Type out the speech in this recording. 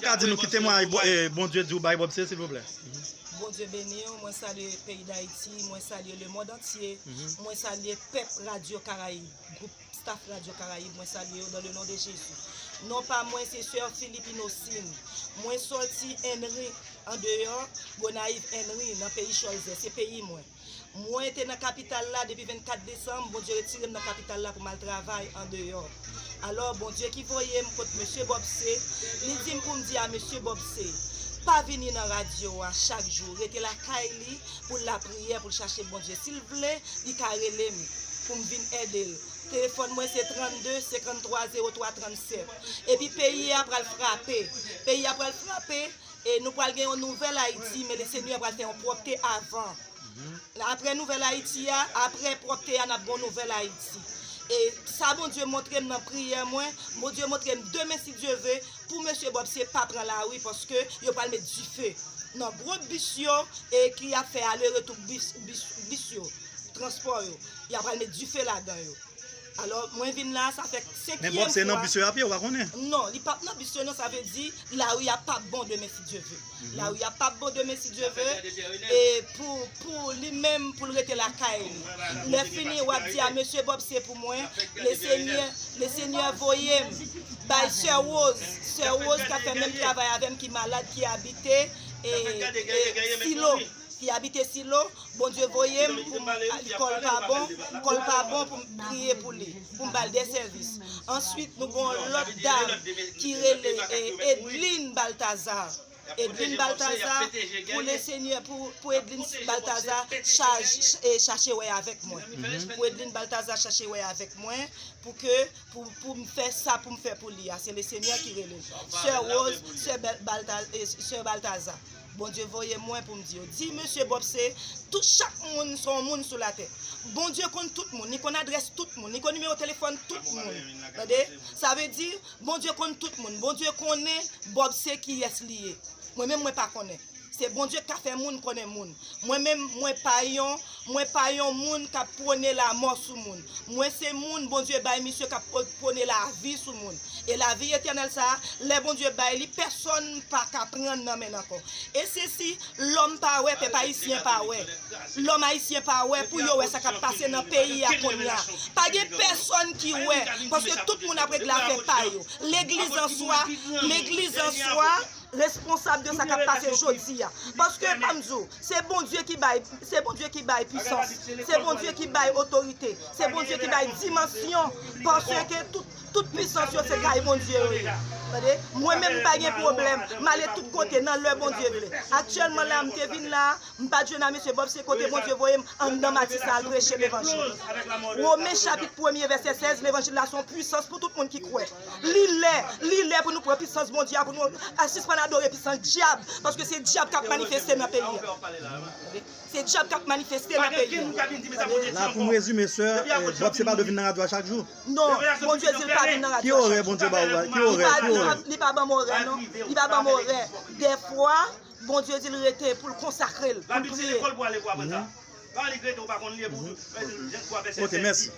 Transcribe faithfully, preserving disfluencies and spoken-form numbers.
Ka di nou ki temwayaj Bo- eh, Bondye di w bay Bob C, silvouplè? Bondye beni w, mwen salye peyi Dayiti, mwen salye lemond antye, mwen salye pèp Radyo Karayib, gwoup staff Radyo Karayib, mwen salye yo dans le nom de Jésus. Non pa mwen se sè Filipino Sim. Mwen sòti Henry, andeyò Gonayiv Henry, nan peyi Chòlzè, se peyi mwen. Mwen te nan kapital la depi vennkat desanm, Bondye retire m nan kapital la pou m al travay andeyò. Alò, Bondye ki voye m kot mesye Bob C, li di m pou m di a mesye Bob C, pa vini nan radyo a chak jou, rete lakay li pou l lapriyè, pou l chache Bondye. Si l vle, li ka rele m pou m vin ede l. Telefòn mwen se trannde senkanntwa zewo twa trannsèt. Epi peyi a pral frape. Peyi a pral frape, e nou pral gen yon nouvèl Ayiti, men Lesenyè pral fè yon pwòpte avan. Apre nouvèl Ayiti a, apre pwòpte a, n ap gen yon nouvèl Ayiti. E sa Bondye montre m nan priyè mwen, Bondye montre m demen, si Dye ve, pou mesye Bob C pa pran lari, paske yo pral met dife nan gwo bis yo, e ki ap fè ale retou bis, bis, bis yo, transpò yo. Y ap pral met dife ladan yo. Alò, mwen vin la, sa fè senkyèm fwa. Men Bob C nan bis yo apye, ou pa konnen? Non, li p ap nan bis yo non, sa vle di lari a p ap bon demen, si Dye ve. Lari a p ap bon demen, si Dye ve. E pou, pou li menm, pou l rete lakay li. Lè fini, w ap di a mesye Bob C pou mwen, Lesenyè, Lesenyè voye m bay sè Rose, sè Rose k ap fè menm travay avè m, ki malad, ki abite e, e Silo, ki abite Silo. Bondye voye m pou m, li kò l pa bon, kò l pa bon pou m priye pou li, pou m ba l de sèvis. Answit, nou gen yon lòt dam ki rele, e, Edline Baltazar. Edline Baltazar, pou Lesenyè, pou, pou Edline Baltazar, chache, e, chache wè avèk mwen. Pou Edline Baltazar chache wè avèk mwen, pou ke, pou, pou m fè sa pou m fè pou li a. Se Lesenyè ki rele l. Sè Rose, sè Bèl-, Balta-, e, sè Baltazar. Bondye voye mwen pou m di yo. Di mesye Bob C, tout, chak moun se yon moun sou latè. Bondye konn tout moun, li konn adrès tout moun, li konn nimewo telefòn tout moun. Tande? Sa vle di, Bondye konn tout moun. Bondye konnen Bob C kiyès li ye. Mwen menm, mwen pa konnen. Se Bondye k ka fè moun konnen moun. Mwen menm, mwen pa yon, mwen pa yon moun k ap pwone lamò sou moun. Mwen se moun Bondye bay misyon k ap pwone lavi sou moun. E lavi etènèl sa a, lè Bondye bay li, pèsonn pa ka pran nan men l ankò. E se si lòm pa wè, pèp ayisyen pa wè. Lòm ayisyen pa wè pou yo wè sa k ap pase nan peyi a kounye a. Pa gen pèsonn ki wè, paske tout moun ap regle afè pa yo. Legliz an swa, legliz an swa, responsab de sa k ap pase jodi a. Paske, pa m di w, se Bondye ki bay, se Bondye ki bay pisans, se Bondye ki bay otorite, se Bondye ki bay dimansyon, paske tout, tout pisans yo se kay Bondye yo ye. Tande? Mwen menm m pa gen pwoblèm, m ale tout kote nan lè Bondye vle. Aktyèlman la, m te vin la, m pa t jwenn a mesye Bob, se kote Bondye voye m anndan matin sa al preche levanjil. Women chapit premye vèsè sèz, levanjil la se yon pwisans pou tout moun ki kwè. Li lè, li lè pou nou pran pisans Bondye a, pou nou, a, sispann adore pisans dyab, paske se dyab k ap manifeste nan peyi a. Se dyab k ap manifeste nan peyi a. La, pou m rezime, sè, eh, Bob C pa dwe vin nan radyo a chak jou? Non, Bondye di l pa vin nan radyo a chak jou. Ki orè Bondye ba ou la? Ki orè? Ki orè? Li pa ban m orè, non. Li pa ban m orè. Dèfwa, Bondye di l rete pou l konsakre l, pou l priye. Ok, mèsi.